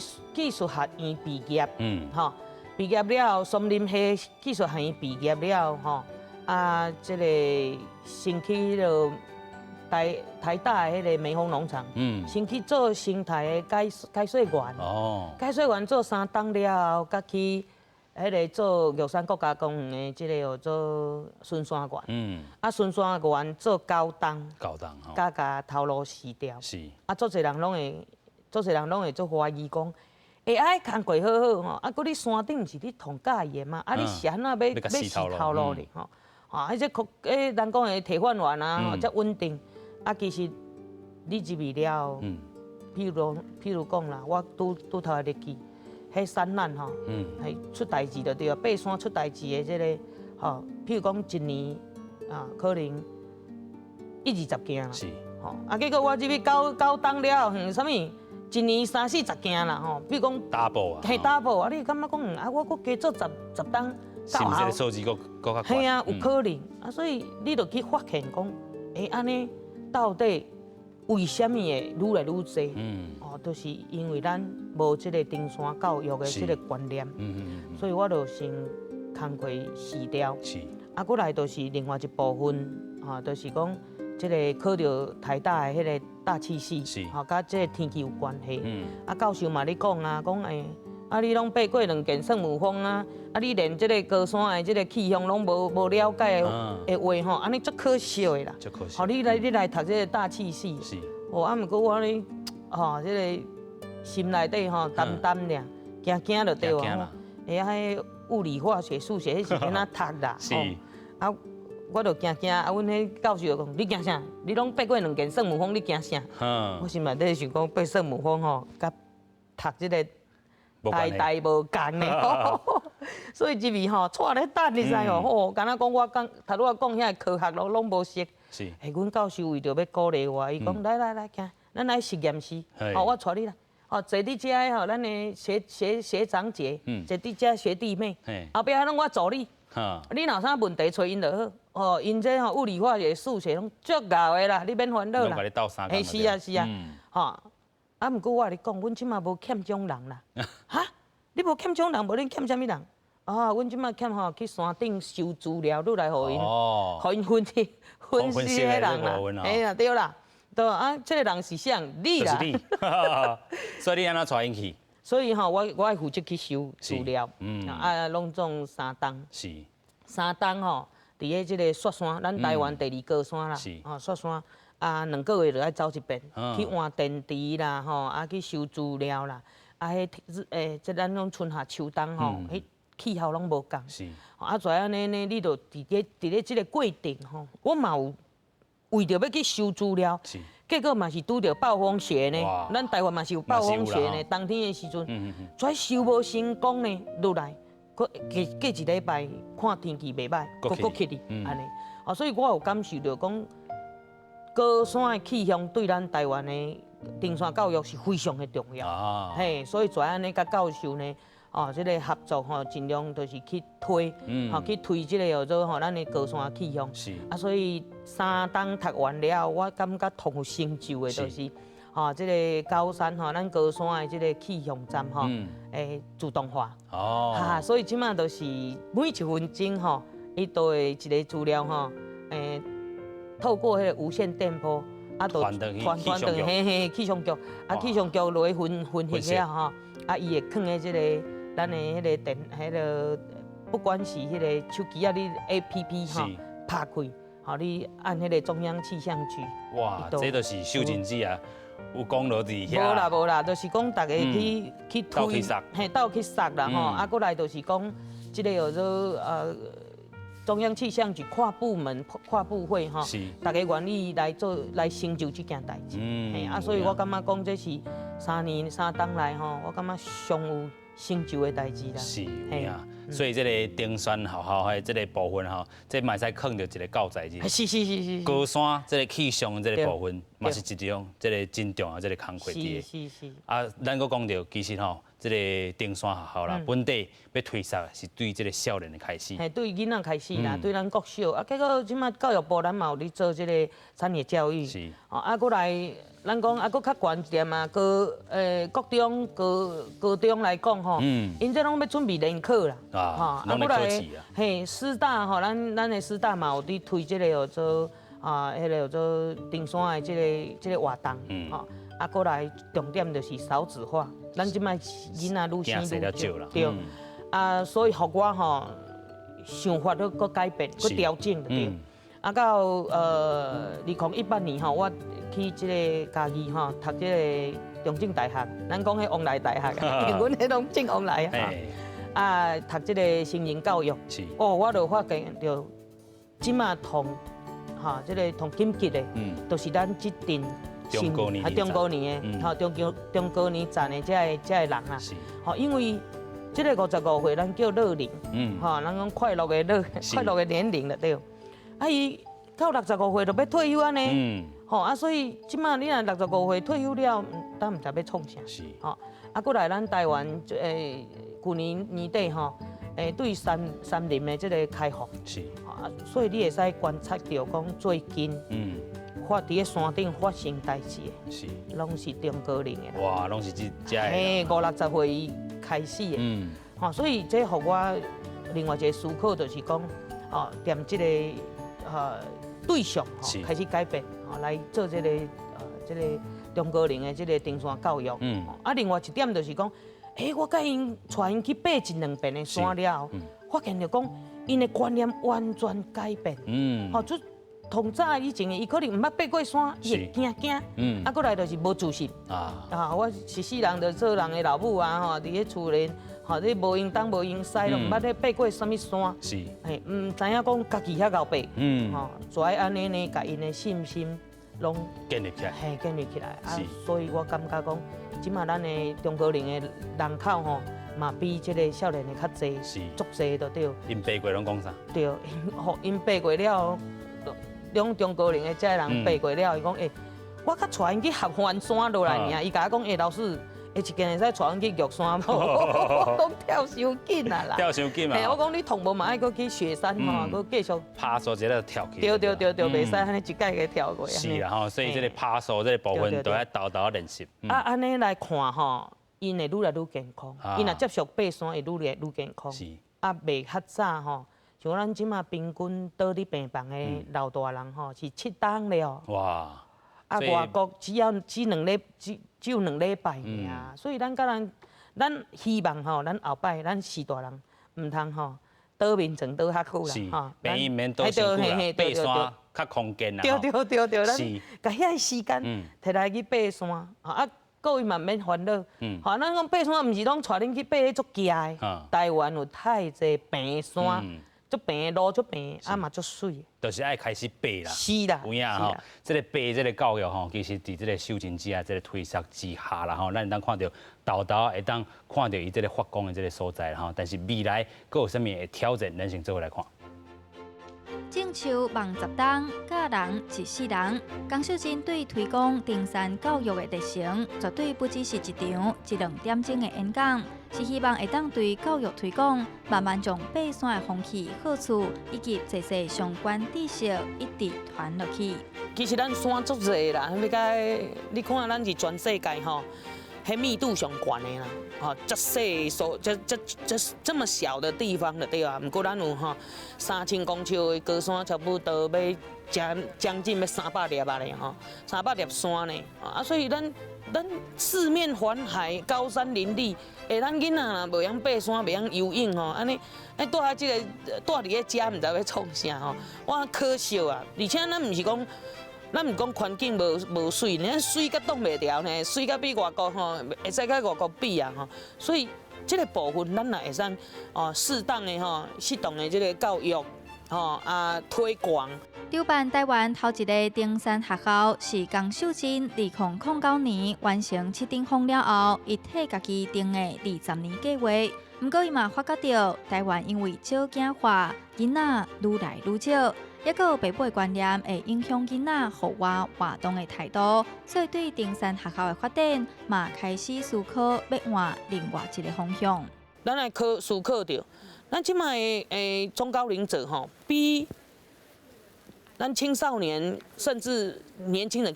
術學院畢業，吼，畢業了，松林系技術學院畢業了，吼，啊，這個先去彼个。台大的彼个梅峰農場，先去做生態的解說員，解說員做三冬了後，才去彼个做玉山國家公園的這个叫做巡山員，啊巡山員做九冬，九冬吼，才共頭路辭掉，啊，足濟人攏會，足濟人攏會足懷疑講，欸，啊，彼工課好好吼，啊，閣你山頂毋是咧統教伊的嗎？啊，你是按怎欲辭頭路咧吼？啊，彼這欸，人講的鐵飯碗啊，遮穩定。啊，其實你入去了後，譬如講啦，我拄拄頭入去，彼山難吼，彼出代誌就對啊，爬山出代誌的這个吼，譬如講一年啊，可能一二十件啦，吼，啊，結果我入去九冬了後，啥物一年三四十件啦，吼，比如講 double 啊，嘿 double 啊，你感覺講啊，我閣加做十冬，是毋是這個數字閣閣較懸？嘿啊，有可能啊，所以你就去發現講，欸，按呢到底為啥物會愈來愈濟？哦，就是因為咱無這个登山教育的這个觀念，所以我就先工課辭掉。啊，閣來就是另外一部分，吼，就是講這个考著台大的彼个大氣系，吼，佮這个天氣有關係。啊，教授嘛咧講啊，講欸，啊你攏爬過兩遍聖母峰啊，啊你連這个高山的這个氣象攏無了解的話吼，按呢足可惜的啦。足可惜。吼，你來讀這个大氣系。哦，啊，毋過我呢，吼，這个心內底吼澹澹爾，驚驚就對啊。欸，啊，彼物理、化學、數學，彼是欲按怎讀啦？啊，我就驚驚，啊，阮彼教授就講，你驚啥？你攏爬過兩遍聖母峰，你驚啥？我心內底想講爬聖母峰吼，佮讀這个代代無仝的，所以入去吼，𤆬咧等你知無？吼，敢若講我講，頭拄仔講遐科學攏攏無識。是。欸，阮教授為著欲鼓勵我，伊講來來來，行，咱來實驗室。吼，我帶你來。吼，坐佇遮吼，咱的學長姐，坐佇遮學弟妹，後壁攏我助理。你若有啥問題，揣𪜶就好。吼，𪜶這吼物理、化學、數學攏足𠢕的啦，你免煩惱啦。嘿，是啊是啊，吼。啊，毋過我共你講，阮這馬無欠這種人啦。哈？你無欠這種人，無恁欠啥物人？啊，阮這馬欠吼去山頂收資料，你來予𪜶，予𪜶分析分析的人啦。嘿啦，對啦，對啊，這個人是啥？你啦。就是你。所以你按怎帶𪜶去？所以吼，我愛負責去收資料，啊，攏總三冬。三冬吼，佇咧這個雪山，咱台灣第二高山啦，吼雪山。啊，2個月就愛走一遍，去換電池啦，吼，啊去收資料啦，啊，彼欸，這咱講春夏秋冬吼，彼氣候攏無仝。啊，就按呢呢，你就佇咧這個過程吼，我嘛有為著欲去收資料，結果嘛是拄著暴風雪呢。咱台灣嘛是有暴風雪呢，冬天的時陣，煞收無成功呢，落來，閣過過一禮拜看天氣袂䆀，閣閣去哩，按呢。啊，所以我有感受著講，高山的氣象對咱台灣的登山教育是非常的重要。嘿，所以就按呢，佮教授呢，哦，這個合作吼，盡量就是去推，吼去推這個叫做吼咱的高山氣象。啊，所以三冬讀完了後，我感覺頭有成就的，就是吼這個高山吼，咱高山的這個氣象站吼，會自動化。哈，所以這馬就是每一分鐘吼，伊都會一個資料吼，欸，透過彼個無線電波，啊，就傳傳轉去嘿嘿，氣象局，啊，氣象局落去分析了吼，啊，伊會囥佇這個咱的彼個電，彼個不管是彼個手機啊，你 APP 吼，拍開，吼，你按彼個中央氣象局。哇，這就是秀真姊啊，有功勞佇遐。無啦無啦，就是講逐家去推，嘿，鬥去捒啦吼，啊，閣來就是講這個叫做中央氣象局跨部門、跨部會吼，逐家願意來做來成就這件代誌。嘿啊，所以我感覺講這是3年三冬來吼，我感覺上有成就的代誌啦。是，有影。所以這個登山學校的這個部分吼，這嘛會使囥著一個教材字。高山這個氣象這個部分，嘛是一種這個真重要這個工課佇。啊，咱閣講著，其實吼，這個登山學校啦，本底欲推捒是對這個少年的開始。嘿，對囡仔開始啦，對咱國小啊，結果這馬教育部咱嘛有咧做這個產業教育。啊，閣來，咱講啊，閣較懸一點啊，高國中、高中來講吼，𪜶這攏欲準備聯考啦。啊，攏咧考試啊。嘿，師大吼，咱的師大嘛有佇推這個叫做啊，彼個叫做登山的這個活動。吼，啊，閣來重點就是少子化，咱這擺囡仔愈生愈少。對。啊，所以予我吼想法閣閣改變，閣調整就對。啊，到2018年吼，我去這個嘉義吼讀這個中正大學，咱講彼旺來大學，阮彼攏正旺來啊。啊，讀這個成人教育。哦，我就發現著，這馬同哈這個同緊急的，就是咱這陣中高年，中高年的，吼中高年層的這个人啊。吼，因為這個55歲，咱叫樂齡，吼，咱講快樂的樂，快樂的年齡啦，對。啊，伊到65歲就欲退休按呢，吼啊，所以這馬你若六十五歲退休了，咱毋知欲創啥。吼，啊，閣來咱台灣舊年年底吼，對山林的這個開放。啊，所以你會使觀察著講最近，佇咧山頂發生代誌的，攏是中高齡的。哇，攏是這這个。嘿，五六十歲開始的。吼，所以這予我另外一個思考就是講，哦，踮這個對象吼開始改變，吼來做這個中高齡的這個登山教育。啊，另外一點就是講，欸，我共𪜶帶𪜶去爬一兩遍的山了後，發現著講，𪜶的觀念完全改變。吼，就從早以前的，伊可能毋捌爬過山，伊會驚驚。啊，閣來就是無自信。啊，我一世人就做人的老母啊，吼，佇咧厝裡，吼，你無閒東無閒西，攏毋捌咧爬過啥物山。嘿，毋知影講家己遐𠢕爬。吼，就愛按呢呢，共𪜶的信心攏建立起來。嘿，建立起來。啊，所以我感覺講，這馬咱的中高齡的人口吼，嘛比這个少年的較濟，足濟就對。𪜶爬過攏講啥？對，吼，𪜶爬過了，兩中高齡的這人爬過了，伊講欸，我較帶𪜶去合歡山落來爾，伊共我講欸，老師，欸，一間會使帶阮去玉山無？我講跳傷緊啊啦！跳傷緊啊！我講你同無嘛愛閣去雪山吼，閣繼續爬山一下跳起。對對對對，袂使按呢一擺共跳過。是啦吼，所以這个爬山這个部分都愛沓沓練習。啊，按呢來看吼，𪜶會愈來愈健康，𪜶若接觸爬山會愈來愈健康。啊，袂較早吼，像咱這馬平均倒佇病房的老大人吼，是7冬了。哇！啊，外國只要只兩禮只只有2禮拜爾，所以咱佮咱咱希望吼，咱後擺咱序大人毋通吼倒眠床倒較久啦，吼，病院免倒傷久啦，爬山較康健啦。對對對對，咱共遐時間摕來去爬山，啊，各位嘛免煩惱，吼，咱講爬山毋是攏帶恁去爬彼足崎的，台灣有太濟平山。足平路足平，啊嘛足媠，就是愛開始爬啦。是啦，有影吼，這个爬這个教育吼，其實佇這个秀真姊仔這个推捒之下啦吼，咱會當看著沓沓會當看著伊這个發光的這个所在吼。但是未來閣有啥物會挑戰，咱先做伙來看。種樹望十冬，教人一世人。江秀真對推廣登山教育的熱誠，絕對不只是一場一兩點鐘的演講，是希望會當對教育推廣，慢慢將爬山的風氣、好處以及濟濟相關知識一直傳落去。其實咱山足濟啦，欲共你看咱是全世界吼，彼密度上懸的啦，吼，遮細所這這這這麼小的地方就對啊。毋過咱有吼3000公尺的高山，差不多欲將將近欲300粒啊咧吼，300粒山呢。啊，所以咱咱四面環海，高山林立。欸，咱囡仔若袂曉爬山，袂曉游泳吼，按呢，欸，蹛佇這个蹛佇咧遮，毋知欲創啥吼。我可惜啊，而且咱毋是講。咱毋講環境無無媠，咱媠甲擋袂牢呢，媠甲比外國吼，會使佮外國比啊吼。所以這个部分，咱若會使哦，適當的吼，適當的這个教育吼啊推廣。籌辦台灣頭一个登山學校是江秀真2009年完成七頂峰了後，伊替家己定的20年計劃。毋過伊嘛發覺著，台灣因為少子化，囡仔愈來愈少，抑閣有爸母的觀念會影響囡仔戶外活動的態度，所以對登山學校的發展嘛開始思考欲換另外一个方向。咱來考思考著，咱這擺的中高齡者吼，比咱青少年甚至年輕人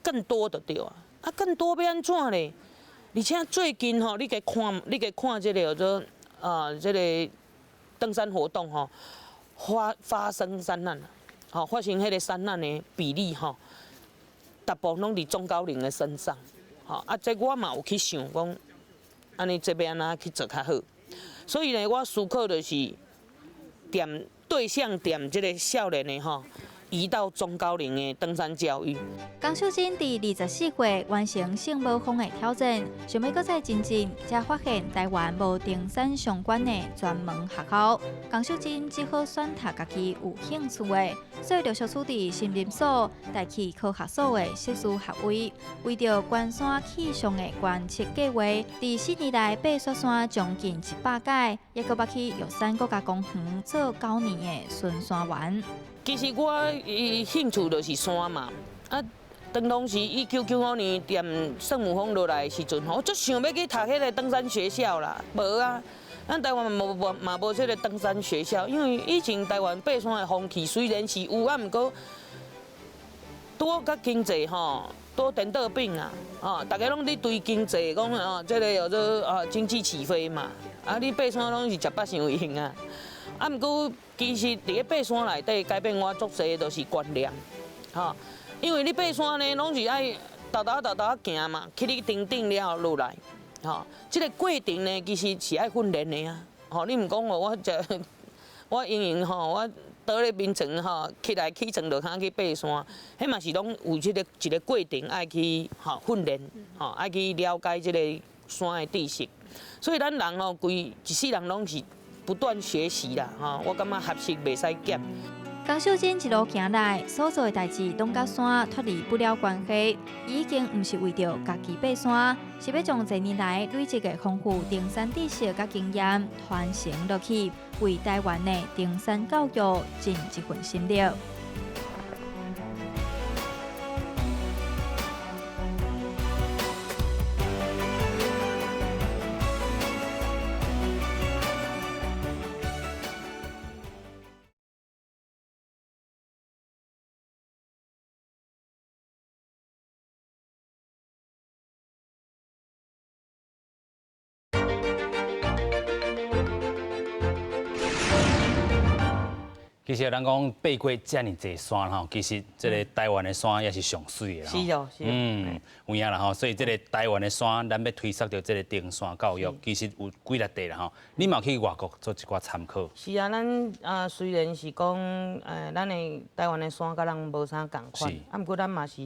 更多的對啊，啊更多欲按怎咧？而且最近吼，你共看這个叫做啊，這个登山活動吼，發生山難，吼發生彼个山難的比例吼，大部分攏佇中高齡的身上，吼啊，這我嘛有去想講，按呢這欲按怎去做較好？所以呢，我思考就是踮對象踮這个少年的吼，移到中高齡的登山教育。江秀真佇24歲完成聖母峰的挑戰，想欲閣再精進，才發現台灣無登山相關的專門學校。江秀真只好選讀家己有興趣的，所以陸續取得森林所、大氣科學所的碩士學位。為著關山氣象的觀測計劃，佇4年內爬雪山將近100擺，抑閣捌去玉山國家公園做9年的巡山員。其實我伊興趣就是山嘛，啊，當時1995年踮聖母峰落來的時陣吼，我足想欲去讀彼个登山學校啦，無啊，咱台灣無無嘛無這个登山學校，因為以前台灣爬山的風氣雖然是有啊，毋過拄好佮經濟吼，拄顛倒變啊，吼，逐家攏佇追經濟，講哦，這个叫做啊經濟起飛嘛，啊，你爬山攏是食飽傷閒啊。啊，毋過其實佇咧爬山內底改變我足濟，就是觀念，吼，因為你爬山呢，攏是愛沓沓沓沓行嘛，去你頂頂了後落來，吼，這个過程呢，其實是愛訓練的啊，吼，你毋講哦，我食我閒閒吼，我倒咧眠床吼，起來起床就通去爬山，彼嘛是攏有這个一个過程愛去吼訓練，吼愛去了解這个山的知識，所以咱人吼，規一世人攏是不斷學習啦，吼，我感覺學習袂使減。江秀真一路行來，所做的代誌攏佮山脫離不了關係。伊已經毋是為著家己爬山，是欲將濟年來累積的豐富登山知識佮經驗傳承落去，為台灣的登山教育盡一份心力。其實人講爬過遮爾濟山吼，其實這个台灣的山也是上媠的啦。是哦，是。有影啦吼，所以這个台灣的山，咱欲推捒著這个登山教育，其實有幾落塊啦吼。你嘛去外國做一寡參考。是啊，咱啊雖然是講，咱的台灣的山佮人無啥仝款，啊，毋過咱嘛是，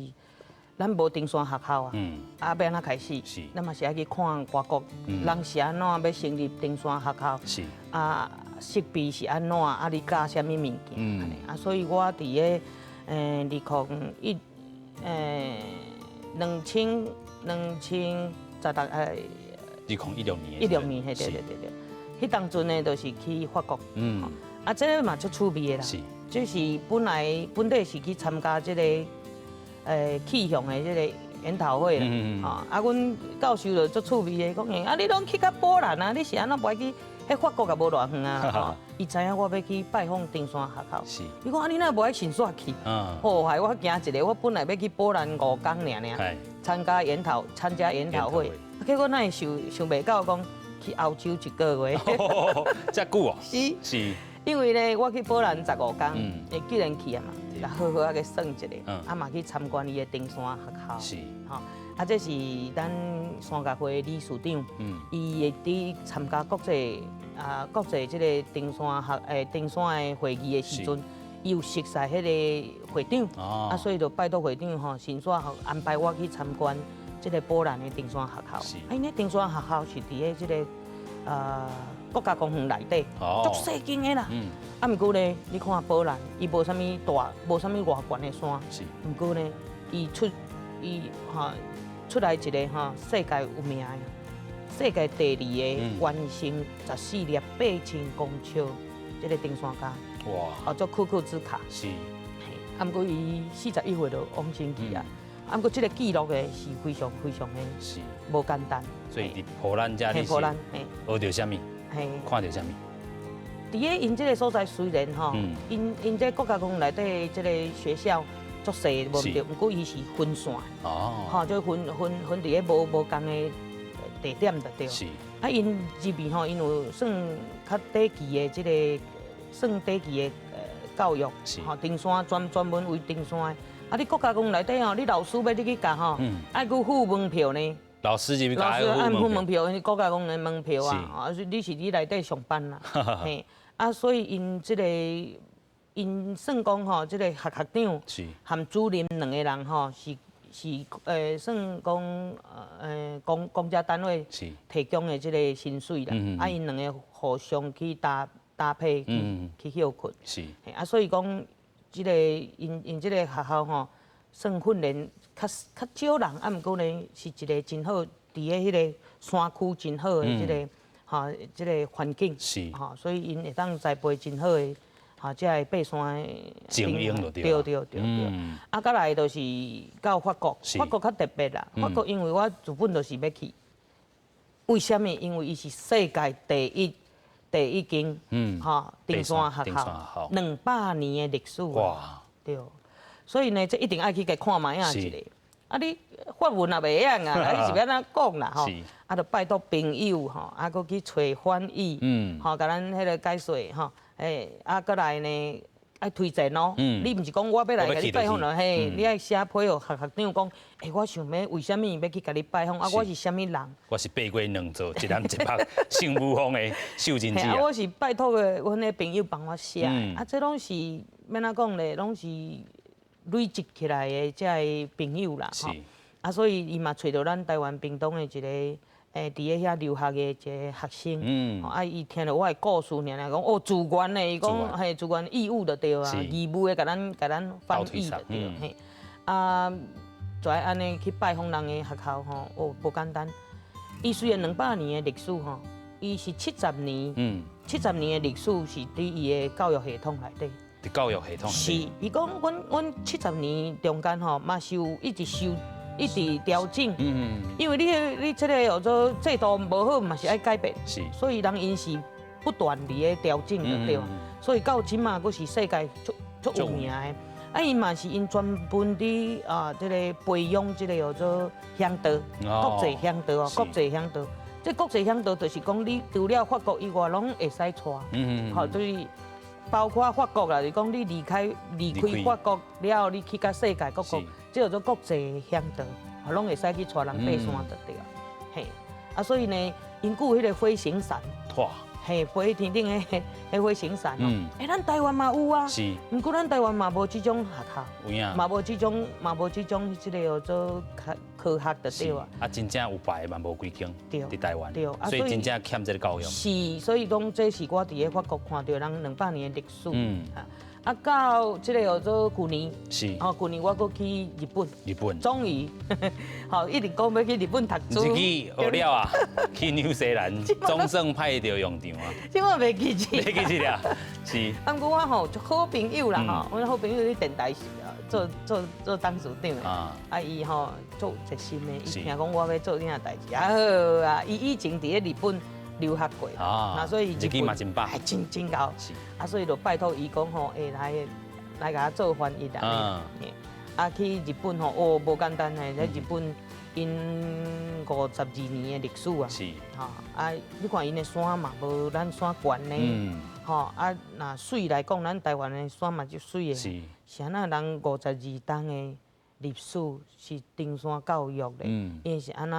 咱無登山學校啊，啊，欲按怎開始？咱嘛是愛去看外國人是按怎欲成立登山學校。啊。設備是按怎？啊，你教啥物物件？啊，所以我佇咧20012016 2016年。 16年，嘿，對對對對。彼當陣呢，就是去法國。啊，這个嘛足趣味的啦。這是本來本底是去參加這个氣象的這个研討會啦。啊，阮教授就足趣味的，講啊，你攏去到波蘭啊，你是按怎無愛去？彼法國也無偌遠啊！伊知影我欲去拜訪登山學校。伊講啊，你若無愛順紲去？哦，害我驚一下，我本來欲去波蘭5工爾爾，參加研討參加研討會，結果哪會想想袂到講去歐洲一個月。遮久哦？是。是。因為咧，我去波蘭15工，既然去啊嘛，就好好仔去耍一下，啊嘛去參觀伊的登山學校。是。吼，啊，這是咱山協會理事長，伊會佇參加國際啊國際這个登山學登山的會議的時陣，伊有熟似彼个會長，啊，所以就拜託會長吼，先煞安排我去參觀這个波蘭的登山學校。啊，𪜶登山學校是佇咧這个國家公園內底，足細間的啦。啊，毋過咧，你看波蘭，伊無啥物大，無啥物外懸的山，毋過呢，伊出伊吼出來一个吼世界有名的，世界第二個完成14粒8000公尺這个登山家。哇！哦，做庫庫茲卡。是。啊，毋過伊41歲就往生去啊。啊，毋過這个記錄的是非常非常的是無簡單。所以佇波蘭遮你是學著啥物？看著啥物？佇咧𪜶這个所在雖然吼，𪜶𪜶這國家公園內底這个學校足細，無毋對，毋過伊是分散，吼，就分分分佇咧無無仝的地點就對。啊，𪜶入面吼，𪜶有算較短期的這个算短期的教育，吼，登山專專門為登山的。啊，你國家公園內底吼，你老師欲入去教吼，愛閣付門票呢。老師入去教愛付門票，因為國家公園門票啊，啊，你是佇內底上班啦，嘿，啊，所以𪜶這个，𪜶算講吼，這个學學長和主任兩个人吼，是是算講公公家單位提供的這个薪水啦，啊，𪜶兩个互相去搭搭配去去歇睏，啊，所以講這个𪜶𪜶這个學校吼，算訓練較較少人，啊，毋過呢是一个真好，佇咧彼个山區真好的這个吼，這个環境，吼，所以𪜶會當栽培真好的吼，這个爬山的精英就對。對對對對。啊，再來就是到法國，法國較特別啦。法國因為我自本就是欲去，為啥物？因為伊是世界第一第一間吼登山學校，200年的歷史。哇！對。所以呢，這一定愛去共看覓仔一下。啊，你法文也袂曉啊，啊，你是欲按怎講啦吼？啊，就拜託朋友吼，啊，閣去揣翻譯，吼，共咱彼个解說吼，啊，閣來呢，愛推薦哦。你毋是講我欲來共你拜訪咯？嘿，你愛寫批予學學長講，我想欲為啥物欲去共你拜訪？啊，我是啥物人？我是爬過兩座一南一北聖母峰的秀真子啊。我是拜託的，阮的朋友幫我寫。啊，這攏是欲按怎講咧？攏是累積起來的這个朋友啦，吼，啊，所以伊嘛揣著咱台灣屏東的一個佇咧遐留學的一個學生，啊，伊聽著我的故事，爾爾講哦，自願的，伊講嘿，自願義務就對啊，義務的共咱共咱翻譯就對，嘿，啊，就愛按呢去拜訪人的學校吼，哦，無簡單，伊雖然200年的歷史吼，伊是七十年，七十年的歷史是佇伊的教育系統內底。佇教育系統。是，伊講阮七十年中間吼，嘛是有一直修，一直調整。因為你這个叫做制度無好，嘛是愛改變。所以人𪜶是不斷佇咧調整就對。所以到這馬閣是世界足足有名的。啊，伊嘛是𪜶專門佇啊，這个培養這个叫做嚮導，國際嚮導哦，國際嚮導。這國際嚮導就是講，你除了法國以外，攏會使帶。好，就是包括法國啦，就是講你離開法國了後，你去到世界各國，這叫做國際嚮導，攏會使去帶人爬山就對。嘿，啊，所以呢，𪜶閣有彼个飛行傘。嘿，飛天頂的彼飛行傘哦，欸，咱台灣嘛有啊，毋過咱台灣嘛無這種學校，嘛無這種，嘛無這種這個叫做科學就對啊。啊，真正有牌嘛無幾間，佇台灣，所以真正欠這个教育。是，所以講這是我佇咧法國看著人200年的歷史。啊，到這个叫做舊年，哦，舊年我閣去日本，日本，終於，吼，一直講欲去日本讀書，毋是去學了啊，去紐西蘭，總算派著用場啊。這我袂記得，袂記得啊，是。啊，毋過我吼好朋友啦吼，阮好朋友佇電台做董事長的，啊，伊吼足熱心的，伊聽講我欲做這項代誌，啊好啊，伊以前佇咧日本留學過，啊，所以日語嘛真飽，真真𠢕，啊，所以就拜託伊講吼，會來共我做翻譯啦。啊，去日本吼，哦，無簡單的，在日本𪜶52年的歷史啊，吼，啊，你看𪜶的山嘛，無咱山懸呢，吼，啊，若媠來講，咱台灣的山嘛足媠的，是按怎人52冬的歷史是登山教育的，𪜶是按怎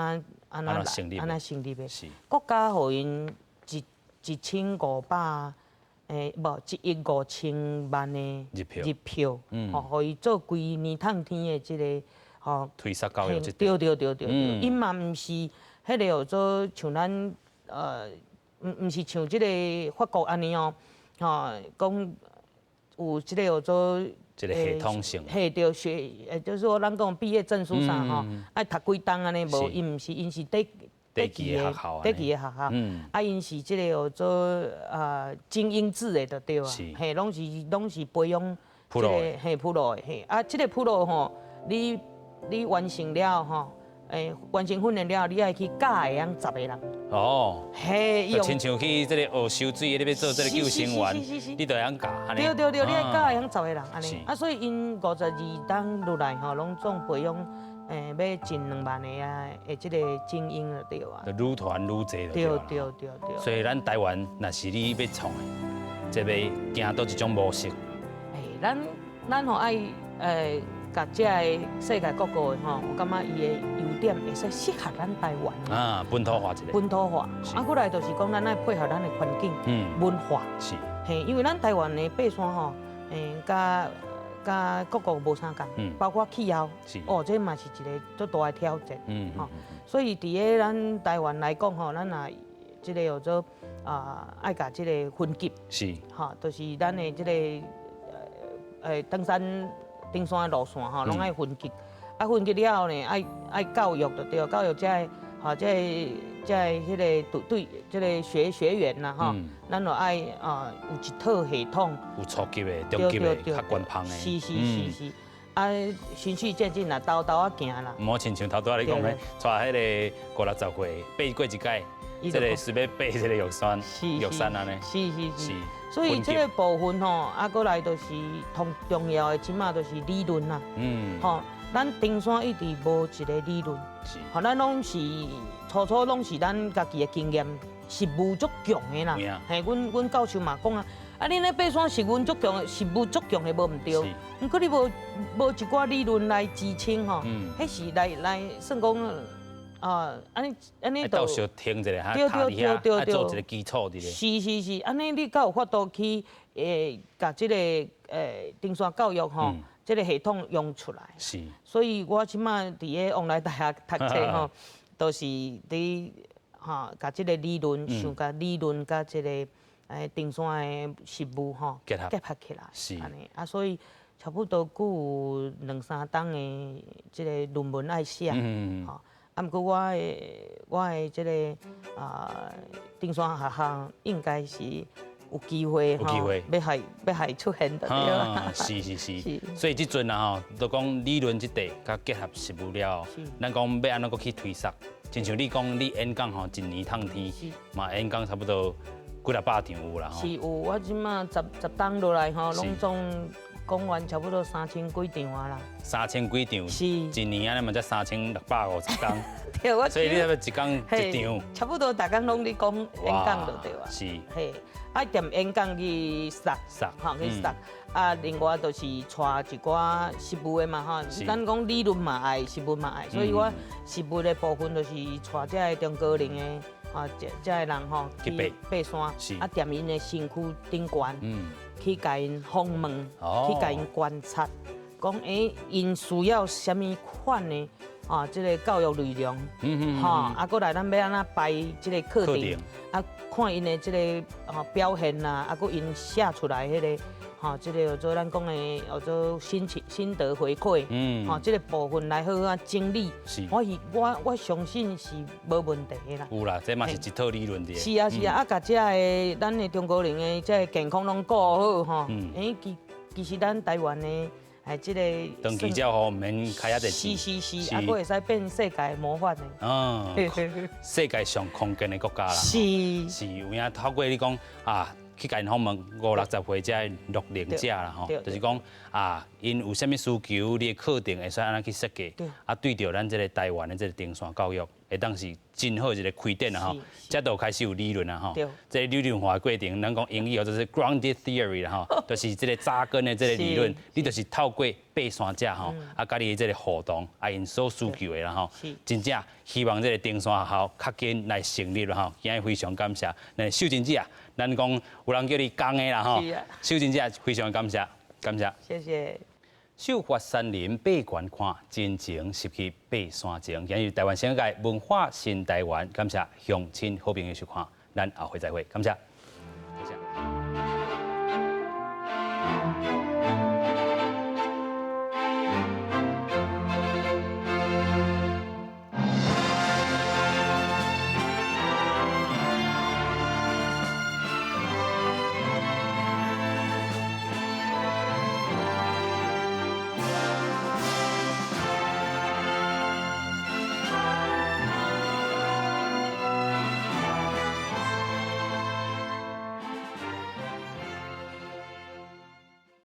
按怎來按怎成立的？國家予𪜶一千五百，欸，無1億5000萬的入票，吼，予伊做規年透天的這个，吼，推捒教育，對對對對對，𪜶嘛毋是彼个叫做像咱，毋是像這个法國按呢哦，吼，講有這个叫做。這个系統性。嘿，對，學，就是說咱講畢業證書啥吼，愛讀幾冬按呢無？𪜶毋是，𪜶是短短期的學校，短期的學校，啊，𪜶是這个叫做啊精英制的就對啊，嘿，攏是培養這个嘿 pro 的嘿，啊，這个 pro 吼，你完成了吼，欸，完成訓練了，你愛去教會曉十个人。哦，嘿，就親像去這个學游水，你欲做這个救生員，你就會曉教。對對對，你愛教會曉十个人按呢。啊，所以𪜶52冬落來吼，攏總培養欸，欲進2萬个啊，的這个精英就對啊。就愈傳愈濟就對。對對對對。所以咱台灣若是你欲創的，這欲行佗一種模式。欸，咱吼愛欸。共這个世界各國的吼，我感覺伊的優點會使適合咱台灣。啊，本土化一下。本土化，啊，過來就是講咱愛配合咱的環境、文化。嘿，因為咱台灣的爬山吼，欸，佮各國無相仝，包括氣候，哦，這嘛是一个足大的挑戰。吼，所以佇咧咱台灣來講吼，咱若這个叫做啊，愛共這个分級。吼，就是咱的這个登山。登山的路線吼，攏愛分級，啊分級了後呢，愛教育就對，教育這个吼，這个這个彼个隊隊，這个學員啦吼，咱就愛啊有一套系統，有初級的、中級的、較懸芳的，是是是是，啊循序漸進啦，沓沓仔行啦。毋好親像頭拄仔你講的，帶彼个五六十歲爬過一擺，這个是欲爬這个玉山，玉山按呢。是是是。所以這个部分吼，啊，閣來就是同重要的，這馬就是理論啦。吼，咱登山一直無一个理論。吼，咱攏是初初攏是咱家己的經驗，實務足強的啦。嘿，阮教授嘛講啊，啊，恁咧爬山實務足強，實務足強的無毋對。毋過你無一寡理論來支撐吼，彼是來算講。啊，按呢按呢就小停一下，對對對對對，做一个基礎佇咧。是是是，按呢你才有法度去欸，共這个欸登山教育吼，這个系統用出來。所以我這馬佇咧旺來大學讀冊吼，都是佇吼共這个理論，想共理論佮這个欸登山的實務吼結合結合起來。按呢啊，所以差不多閣有兩三冬的這个論文愛寫，吼。啊，毋過我的這个啊，登山學校應該是有機會，有機會欲予出現的。啊，是是是，所以這陣啊吼，就講理論這塊，佮結合實務了，咱講欲按怎閣去推捒，親像你講你演講吼，一年通天，嘛演講差不多幾若百場有啦吼。是有，我這馬十冬落來吼，攏總講完差不多三千幾場啊啦。三千幾場，是一年按呢嘛才3650工。對，我所以你差不多一工一場。差不多逐工攏咧講演講就對啊。是。嘿，啊，踮演講去捒，吼去捒。啊，另外就是帶一寡實務的嘛吼。咱講理論嘛愛，實務嘛愛，所以我實務的部分就是帶這个中高齡的啊，這這个人吼去爬山，啊，踮𪜶的身軀頂懸，去共𪜶訪問，去共𪜶觀察，講欸，𪜶需要啥物款的啊？這个教育內容，吼，啊，閣來咱欲按怎排這个課程，啊，看𪜶的這个啊表現啦，啊，閣𪜶寫出來彼个，吼，這个叫做咱講的叫做心情心得回饋，吼，這个部分來好好啊整理，我是我我相信是無問題的啦。有啦，這嘛是一套理論的。是啊是啊，啊，共這个咱的中高齡的這个健康攏顧好吼，欸，其實咱台灣的。哎，這个長期照顧毋免開遐濟錢。是是是，啊，閣會使變世界模範的。嗯，世界上康健的國家啦。是。是有影透過你講啊，去共𪜶訪問五六十歲這个樂齡者啦吼，就是講啊，𪜶有啥物需求，你的課程會使按怎去設計，啊，對著咱這个台灣的這个登山教育，會當是真好一个開展啦吼。這就開始有理論啦吼。這个理論化的過程，咱講英語叫做是 grounded theory 啦吼，就是這个扎根的這个理論，你就是透過爬山者吼，啊，佮你的這个互動，啊，𪜶所需求的啦吼，真正希望這个登山學校較緊來成立啦吼。今日非常感謝，那秀真姐啊，咱講有人叫你江的啦吼，秀真姐非常感謝，感謝。謝謝。秀發山林爬懸看，真情拾起爬山情。今日台灣新界文化新台灣，感謝鄉親好朋友收看，咱後回再會，感謝。謝謝。